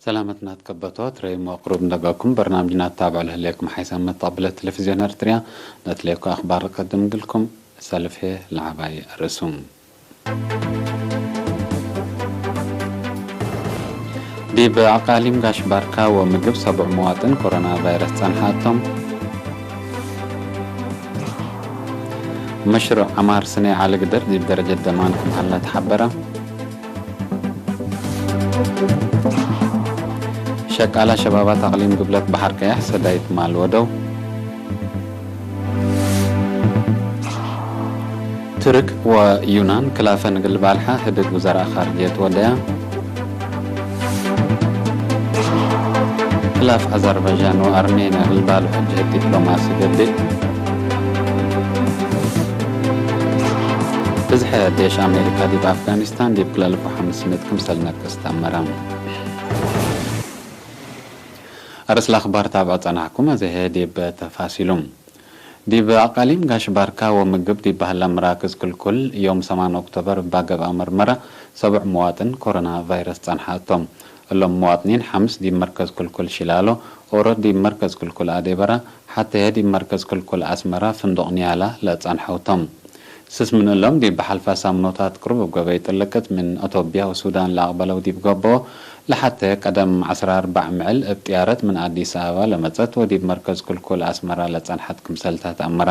ሰላመት ናትከበቶ ትረይ መቅሩብ እንደገኩም በርናምጅ ናታብዕ ለህሌኩም ሓይሳን መጣብለ ቴሌቪዝዮን ኤርትርያ ነትሌኩ ኣኽባር ቀድም ግልኩም ሰልፌ ለዓባይ ርእሱ። ዲብ ኣቃሊም ጋሽ ባርካ ወምግብ ሰቡዕ መዋጥን ኮሮና ቫይረስ ጸንሓቶም። መሽሩዕ ዓማር ስነ ዓሊ ግድር ዲብ ደረጀት ደማን ክምሃላ ተሓበረ። ሸቃላ ሸባባት ኣቕሊም ግብለት ባሕር ቀያሕ ሰዳይት ማል ወደው። ትርክ ወዩናን ክላፈ ንግልባልሓ ህድግ ውዘራእ ኻርጅየት ወደያ። ክላፍ ኣዘርባይጃን ወኣርሜንያ ግልባልሑ ጅህድ ዲፕሎማሲ ገብእ። ብዝሐ ዴሽ ኣሜሪካ ዲብ ኣፍጋኒስታን ዲብ ክለልፉ ሓምስ ምእት ክምሰል ነቅስ ተኣመረ። ኣርእስ ለኣኽባር ታብዖ ጸናሕኩም፣ ኣዘሄ ዲብ ተፋሲሉ። ዲብ ኣቃሊም ጋሽ ባርካ ወምግብ ዲብ ባህላ መራክዝ ክልኩል ዮም ሰማን ኦክቶበር እባ ገብኣ መርመራ ሰቡዕ መዋጥን ኮሮና ቫይረስ ጸንሓ እቶም። እሎም መዋጥኒን ሓምስ ዲብ መርከዝ ክልኩል ሽላሎ፣ ኦሮት ዲብ መርከዝ ክልኩል ኣዴበራ፣ ሓተየ ዲብ መርከዝ ክልኩል ኣስመራ ፍንዱቕ ኒያላ ለጸንሐውቶም። ስስ ምን እሎም ዲብ ብሓልፋ ሳምኖታት ቅሩብ እብ ገበይ ጥልቅት ምን ኣቶብያ ወሱዳን ለኣቕበለው ዲብ ገቦ ለሓተ ቀደም ዓስራ ኣርባዕ ምዕል እብ ጥያረት ምን ኣዲስ ኣበባ ለመጸት ወዲብ መርከዝ ክልኩል ኣስመራ ለጸንሐት ክምሰልታ ተኣመረ።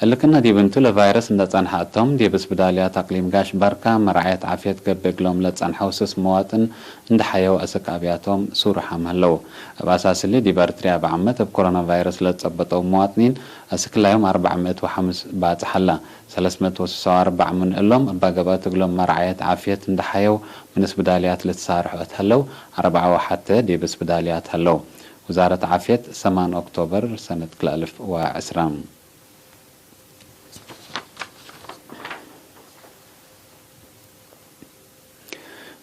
እልክና ዲብ እንቱ ለቫይረስ እንደ ጸንሐ እቶም ዲብ እስብዳልያት ኣቅሊም ጋሽ ባርካ መርዓየት ዓፍየት ገብእ እግሎም ለጸንሐው ስስ መዋጥን እንደ ሓየው ኣስክ ኣብያቶም ሱሩሓም ህለው። እብ ኣሳስሊ ዲብ ኣርትርያ ብዓመት እብ ኮሮና ቫይረስ ለጸበጠው መዋጥኒን ኣስክላዮም ኣርባዕ ምእት ወሓምስ ባጽሓላ። ሰለስት መእት ወስሳ ወኣርባዕ ምን እሎም እባ ገብኣት እግሎም መርዓየት ዓፍየት እንደ ሓየው ምን እስብዳልያት ልትሳርሑ እት ሀለው፣ ኣርብዓ ወሓተ ዲብ እስብዳልያት ሀለው። ውዛረት ዓፍየት ሰማን ኦክቶበር ሰነት ክልተ ኣልፍ ወዕስራ።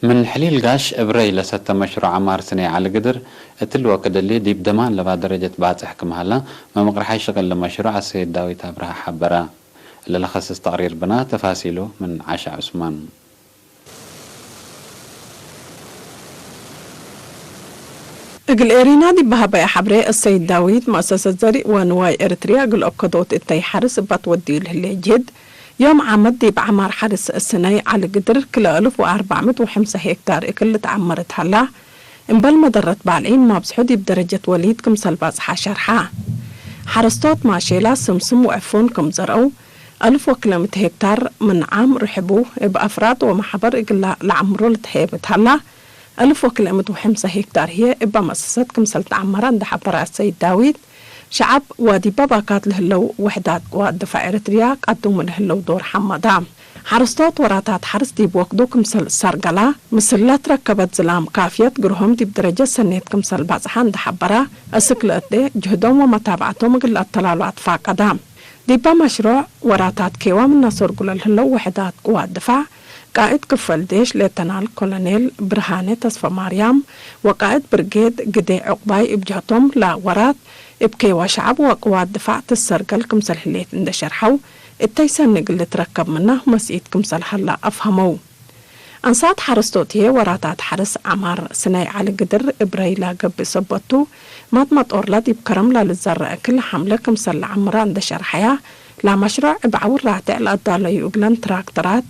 ምን ሕሊል ጋሽ እብረይ ለሰተ መሽሩዕ ዓማር ስነ ዓሊ ግድር እትልወ ክድሊ ዲብ ደማን ለባ ደረጀት ባጽሕ ክምሃላ መምቕርሓይ ሽቕል ለመሽሩዕ ኣሰይድ ዳዊት ኣብርሃ ሓበራ። ለለኸስስ ተቕሪር ብና ተፋሲሉ ምን ዓሻ ዑስማን። እግል ኤሪና ዲብ በሃባይ ሓብሬ እሰይድ ዳዊት መእሰሰት ዘሪእ ወንዋይ ኤርትርያ እግል ኦከዶት እተይ ሓርስ እባት ወድዩ ልህሌ ጅህድ ዮም ዓመት ዲብ ዓማር ሓርስ እስነይ ዓሊ ግድር ክልተ እልፍ ወኣርባዕ ምእት ወሐምሳ ሄክታር እክል ልትዓመርት ሃላ። እምበል መደረት ባልዒን ማብዝሑ ዲብ ደረጀት ወሊድ ክምሰል ባጽሓ ሸርሓ። ሓረስቶት ማሼላ፣ ስምስም ወዕፉን ክም ዘርአው፣ እልፍ ወክልተ ምእት ሄክታር ምን ዓም ርሕቡ እብ ኣፍራድ ወመሓበር እግላ ለዓምሮ ልትሐየብት ሃላ። እልፍ ወክልተ ምእት ወሐምሳ ሄክታር ህዬ እባ መሰሰት ክምሰል ተዓመራ እንደ ሐበራ ሰይድ ዳዊት፣ ሸዓብ ወዲበ ባካት ለህለው ውሕዳት ቅዋት ድፋዕ ኤረትርያ ቀዱሙ ለህለው ዶር ሐመዳ። ሐረስቶት ወራታት ሐርስ ዲብ ወክዱ ክምሰል ሰርገላ፣ ምስል ለትረከበት ዝላም ካፍየት ግርሆም ዲብ ደረጀት ሰኔት ክምሰል ባጽሓ እንደ ሐበራ፣ እስክ ለእትዴ ጅህዶም ወመታብዐቶም እግል ለአተላሉ አትፋቀዳ። ዲባ መሽሮዕ ወራታት ኬዋ ምናሰርጉ ለልህለው ውሕዳት ቅዋት ድፋዕ፣ ቃእድ ክፈል ዴሽ ሌተናል ኮሎኔል ብርሃኔ ተስፈማርያም ወቃእድ ብርጌድ ግዴ ዑቅባይ እብ ጀህቶም ለወራት እብ ኬዋ ሸዕብ ወቅዋት ድፋዕ ትሰርገል ክምሰል ህሌት እንደ ሸርሐው፣ እተይ ሰኒ እግል ልትረከብ ምና መስኢት ክምሰል ሀላ አፍሀመው። አንሳት ሐረስቶት ህዬ ወራታት ሐርስ ዐማር ስናይ ዐሊ ግድር እብ ረይላ ገብእ ሰበቱ፣ ማጥመጦርላ ዲብ ከረምላ ልዘረእ እክል ሐምለ ክምሰል ለዐምራ እንደ ሸርሐያ፣ ለመሽሮዕ እብ ዐውር ራቴዕ ለአዳለዩ እግለን ትራክተራት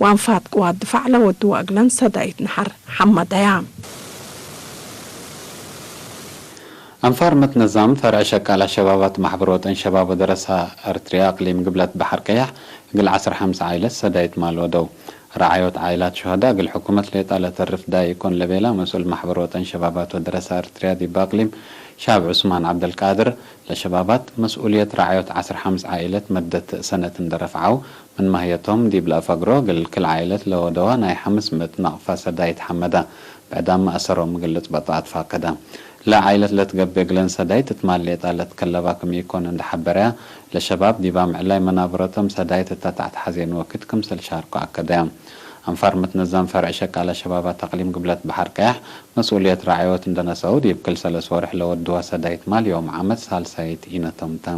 ወአንፋት ቅዋት ድፋዕ ለወድዋ እግለን ሰዳይት ነሐር ሐመደያ። አንፋር መትነዛም ፈርዕ ሸቃላ ሸባባት ማሕበር ወጠን ሸባብ ወደረሳ ኤርትርያ እቅሊም ግብለት በሐር ቀያሕ እግል ዐስር ሐምሳ ዓይለት ሰዳይት ማል ወደው። ረዓዮት ዓኢላት ሹሀዳ እግል ሕኩመት ሌጣ ለተርፍ ዳይ ኢኮን ለቤላ መስኡል ማሕበር ወጠን ሸባባት ወደረሳ ኤርትርያ ዲብ አቅሊም ሻብ ዑስማን ዐብደልቃድር፣ ለሸባባት መስኡልየት ረዓዮት ዐስር ሐምስ ዓኢለት መደት ሰነት እንደ ረፍዓው፣ ምን ማህየቶም ዲብ ለአፈግሮ እግል ክል ዓኢለት ለወደዋ ናይ ሐምስ ምእት ናቅፋ ሰዳይት ሐመዳ፣ ብዕዳም መአሰሮም እግል ልጽበጦ አትፋቀዳ። ለዓኢለት ለትገብእ እግለን ሰዳይት እት ማል ሌጣ ለትከለባ ክም ኢኮን እንደ ሐበረያ፣ ለሸባብ ዲባ ምዕላይ መናብረቶም ሰዳይት እተ ተዕት ሐዜን ወክድ ክምሰል ሻርኮ አከደያ። አንፋር መትነዛም ፈርዕ ሸቃለ ሸባባት አቅሊም ግብለት በሐር ቀያሕ መስኡልየት ራዕዮት እንደ ነሰኡ፣ ዲብ ክል ሰለስ ወርሕ ለወድዋ ሰዳይት ማል ዮም ዓመት ሳልሳይት ኢነቶም ተ።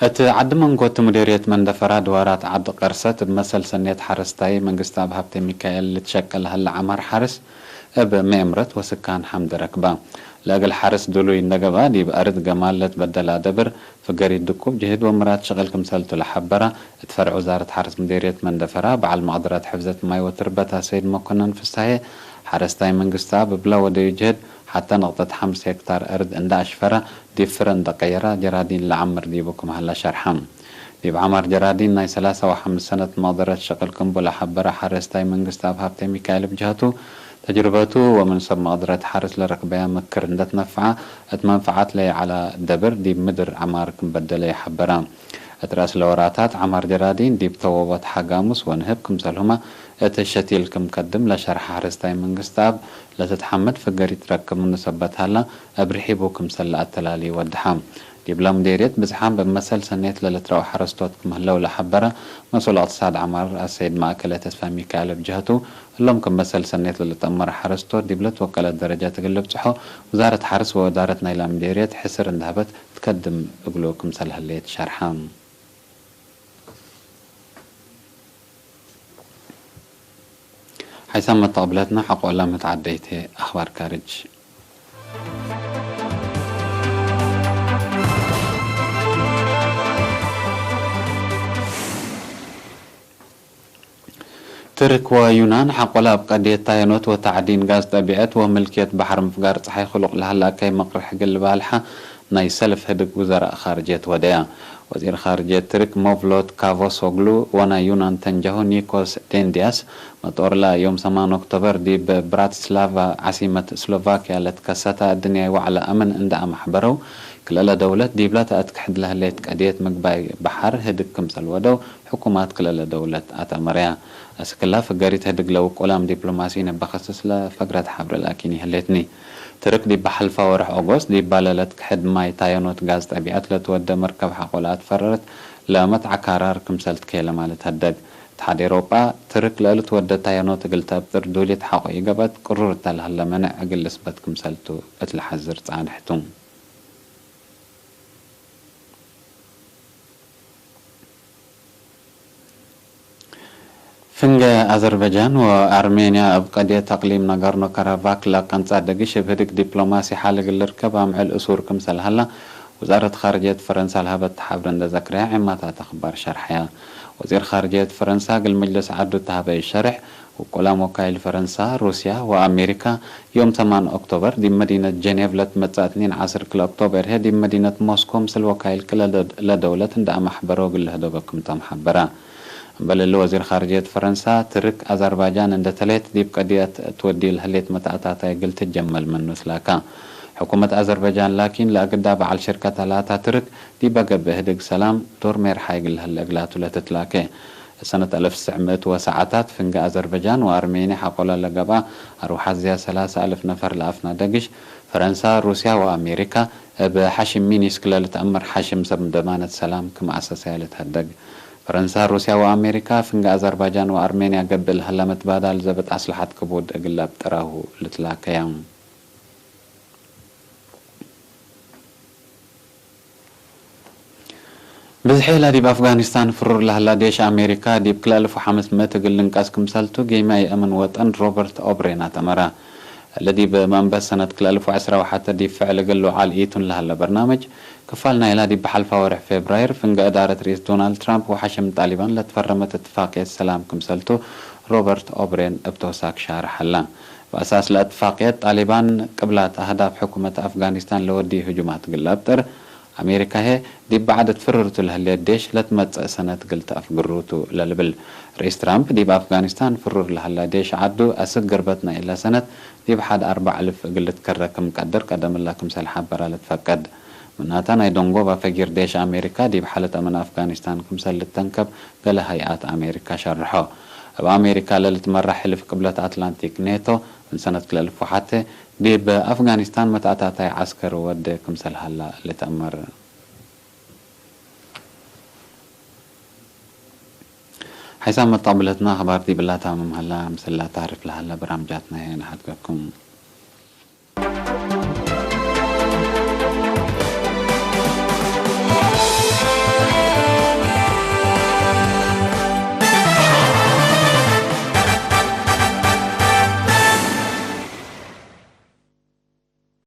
እቲ ዓዲ መንጎ እቲ ሙዴርየት መንደፈራ ድዋራት ዓዲ ቀርሰት ብመሰል ሰኔት ሓረስታይ መንግስቲ ኣብ ሃብተ ሚካኤል ልትሸቀል ሃለ ዓማር ሓርስ እብ መኤምረት ወስካን ሓምድ ረክባ። ለእግል ሓርስ ድሉይ እንደገባ ዲብ ኣርድ ገማል ለትበደላ ደብር ፍገሪት ድቁብ ጅህድ ወምራት ሽቕል ክምሰልቱ ለሓበራ እት ፈርዕ ውዛረት ሓርስ ሙዴርየት መንደፈራ በዓል መቕድረት ሕፍዘት ማይ ወትርበታ ሰይድ መኮነን ፍሳሄ ሓረስታይ መንግስታ ብብላ ወደዩ ጅህድ ሓታ ንቕጠት ሓምስ ሄክታር ኣርድ እንዳ ኣሽፈራ ዲብ ፍረ እንዳ ቀየራ ጀራዲን ለዓምር ዲቡ ክም ሃላ ሸርሓ። ዲብ ዓማር ጀራዲን ናይ ሰላሳ ወሓምስ ሰነት መቕደረት ሽቕል ክምቡ ለሓበረ ሓረስታይ መንግስቲ ኣብ ሃብተ ሚካኤል ብጅሃቱ ተጅርበቱ ወምን ሰብ መቕደረት ሓርስ ለረክበያ ምክር እንደትነፍዓ እት መንፍዓት ለይዓላ ደብር ዲብ ምድር ዓማር ክምበደለ ይሓበራ። እት ረእስ ለወራታት ዓማር ጀራዲን ዲብ ተወቦት ሓጋሙስ ወንህብ ክምሰልሁማ እት ሸቲል ክም ከድም ለሸርሓ ሓረስታይ መንግስቲ ኣብ ለትትሓመድ ፍገሪት ረክብ ምኑ ሰበት ሃላ እብ ርሒቡ ክምሰል ለኣተላሊ ወድሓ። ዲብላ ሙዴርየት ብዝሓም ብመሰል ሰኔት ለልትረኡ ሓረስቶት ክምህለው ለሓበረ መስኡል እቅትሳድ ዓማር ኣሰይድ ማእከለ ተስፋ ሚካኤል ብጅህቱ እሎም ክም መሰል ሰኔት ለልጠመረ ሓረስቶት ዲብለት ወቀለት ደረጃ ትግል ብጽሖ ውዛረት ሓርስ ወወዳረት ናይላ ሙዴርየት ሕስር እንደህበት ትከድም እግሉ ክምሰል ህሌት ሸርሓ። ሓይሳም መተቕብለትና ሓቆላ መትዓደይቴ ኣኽባር ካርጅ። ትርክ ወዩናን ሓቆላ ኣብ ቀድየት ታየኖት ወታዕዲን ጋዝ ጠቢዐት ወምልክየት ባሕር ምፍጋር ጸሓይ ክሉቕ ለሃላ ከይ መቕርሕ ግል ባልሓ ናይ ሰልፍ ህድግ ውዘራእ ኻርጀት ወደያ። ወዚር ኻርጀት ትርክ ሞቭሎት ካቮሶግሉ ወናይ ዩናን ተንጃሁ ኒኮስ ዴንዲያስ መጦርላ ዮም ሰማን ኦክቶበር ዲብ ብራቲስላቫ ዓሲመት ስሎቫኪያ ለትከሰታ እድንያይ ዋዕላ ኣምን እንዳ ኣማሕበረው ክለለ ደውለት ዲብላ ተኣትክሕድ ለህሌት ቀድየት ምግባይ ባሓር ህድግ ክምሰል ወደው ሕኩማት ክለለ ደውለት ኣተመረያ። ኣስክላ ፍገሪት ህድግ ለውቆላም ዲፕሎማሲ ነበኸስስ ለፈግረት ሓብረ ላኪን ይህሌትኒ። ትርክ ዲብ ሓልፋ ወርሕ ኦጎስት ዲብ ባለለት ክሕድ ማይ ታዮኖት ጋዝ ጠቢዐት ለትወደ መርከብ ሓቆላ ኣትፈረረት ለመትዓካራር ክምሰል ትከየለ ማለት ሀደግ። እት ሓድ ኤሮጳ ትርክ ለእልትወደ ታዮኖት እግል ተብጥር ዱሊት ሓቆ ይገበት ቅሩር እተልሃለ መነዕ እግል ልስበት ክምሰልቱ እት ለሓዝር ጻንሕቱ። ፍንገ ኣዘርበጃን ወኣርሜንያ እብ ቀድየት ኣቅሊም ናጋርኖ ካራባክ ለቀንጻ ደግሽ እብ ህድግ ዲፕሎማሲ ሓል እግል ልርከብ ኣምዕል እሱር ክምሰል ሀላ ውዛረት ኻርጅየት ፈረንሳ ለሀበት ተሓብረ እንደ ዘክረያ ዒማታት ኣኽባር ሸርሐያ። ወዚር ኻርጅየት ፈረንሳ እግል መጅልስ ዓዱ ተሃበ ሸርሕ ውቁላም ወካይል ፈረንሳ፣ ሩስያ ወኣሜሪካ ዮም ሰማን ኦክቶበር ዲብ መዲነት ጀኔቭ ለትመጽእ እትኒን ዓስር ክልተ ኦክቶበር ህየ ዲብ መዲነት ሞስኮ ምስል ወካይል ክለ ለደውለት እንዳ ኣማሕበሮ እግል ለህደጎ ክምቶም ሓበራ። እምበል እሊ ወዚር ኻርጅየት ፈረንሳ፣ ትርክ ኣዘርባጃን እንደ ተለየት ዲብ ቀድየት ትወዲ ለህሌት መታእታታይ እግል ትጀመል መኑ ትላካ። ሕኩመት ኣዘርባጃን ላኪን ለእግዳ በዓል ሽርከት ኣላታ ትርክ ዲበ ገብእ ህድግ ሰላም ዶር ሜርሓይ እግል ለህለ እግላቱ ለትትላከ። ሰነት ኣልፍ ትስዕ ምእት ወሰዓታት ፍንገ ኣዘርበጃን ወኣርሜንያ ሓቆላ ለገብኣ ኣርወሓት ዝያድ ሰላሳ ኣልፍ ነፈር ለኣፍና ደግሽ፣ ፈረንሳ፣ ሩስያ ወኣሜሪካ እብ ሓሽም ሚኒስክ ለልትኣመር ሓሽም ሰብ ደማነት ሰላም ክም ኣሰሰያ ልትሀደግ። ፈረንሳ፣ ሩስያ ወኣሜሪካ ፍንገ ኣዘርባጃን ወኣርሜንያ ገብእ ለሀለ መትባዳል ዘብጥ ኣስልሓት ክቡድ እግል ለብጥራሁ ልትላከያ። ብዝሒ ላዲብ ኣፍጋኒስታን ፍሩር ላህላ ዴሽ ኣሜሪካ ዲብ ክልኣልፉ ሓምስ ምእት እግል ልንቀስ ክምሰልቱ ጌምያይ ኣምን ወጠን ሮበርት ኦብሬን ኣተመራ። ለዲብ መንበስ ሰነት ክልኣልፉ ዕስራ ወሓተ ዲብ ፍዕል እግል ልውዓል ኢቱን ላህለ በርናመጅ ክፋል ናይላ ዲብ ብሓልፋ ወርሕ ፌብራይር ፍንገ እዳረት ርኢስ ዶናልድ ትራምፕ ወሓሽም ጣሊባን ለትፈረመት እትፋቅየት ሰላም ክምሰልቱ ሮበርት ኦብሬን እብ ተውሳክ ሻርሐላ። ብኣሳስ ለእትፋቅየት ጣሊባን ቅብላት ኣህዳፍ ሕኩመት ኣፍጋኒስታን ለወዲ ህጁማት ግል ኣብጥር ኣሜሪካ ህየ ዲብ ባዕድ ትፍርርቱ ለህሌት ዴሽ ለትመጽእ ሰነት ግል ተኣፍግሩቱ ለልብል ርኢስ ትራምፕ ዲብ ኣፍጋኒስታን ፍሩር ለሀላ ዴሽ ዓዱ ኣስግ ግርበት ናይ እላ ሰነት ዲብ ሓድ ኣርባዕ እልፍ እግል ልትከረ ክም ቀድር ቀደምላ ክምሰል ሓበራ ለትፈቀድ። ምናታ ናይ ዶንጎባ ፈጊር ዴሽ ኣሜሪካ ዲብ ሓለት ኣመን ኣፍጋኒስታን ክምሰል ልተንከብ ገለ ሀይኣት ኣሜሪካ ሸርሖ። እብ ኣሜሪካ ለልትመራሕ ሕልፍ ቅብለት ኣትላንቲክ ኔቶ ምን ሰነት ክልተ እልፍ ወሓተ ዲብ ኣፍጋኒስታን መታእታታይ ዓስከር ወደ ክምሰል ሀላ ልትኣመር። ሓይሳም መጣብለትና ኣኽባር ዲብ እላ ታምም ሀላ ምስላ ታርፍ ለሀላ በራምጃትና ህየ ንሓድገኩም።